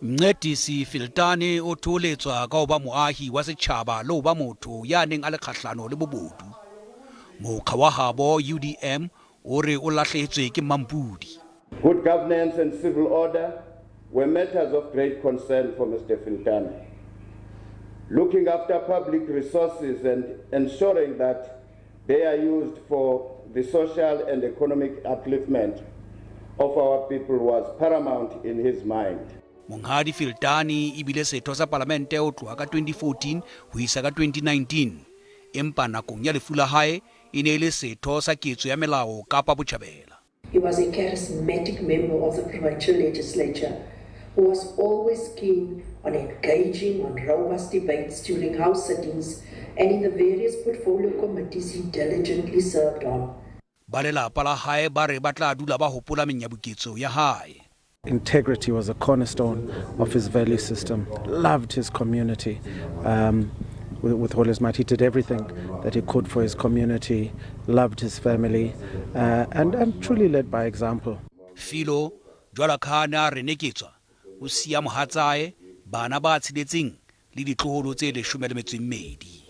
Mncedisi Filtane o thoholetswa ka ho ba moahi wa setjhaba le ho ba motho ya neng a le kgahlano le bobodu. Mokga wa habo, UDM, o re o lahlehetswe ke mmampodi. Good governance and civil order were matters of great concern for Mr Filtane. Looking after public resources and ensuring that they are used for the social and economic upliftment of our people was paramount in his mind. Monghadi Filtane e bile setho sa palamente ho tloha ka 2014 ho isa ka 2019, empa nakong ya lefu la hae e ne e le setho sa ketso ya melao Kapa Botjhabela. He was a charismatic member of the provincial legislature who was always keen on engaging on robust debates during House sittings and in the various portfolio committees he diligently served on. Ba lelapa la hae ba re ba tla dula ba hopola menyabuketso ya hae. Integrity was a cornerstone of his value system. Loved his community. With all his might. He did everything that he could for his community, loved his family, and truly led by example. Philo jwalo ka ha ne a reneketswa o siya mohatsae, bana ba tsheletseng le ditloholo tse 12.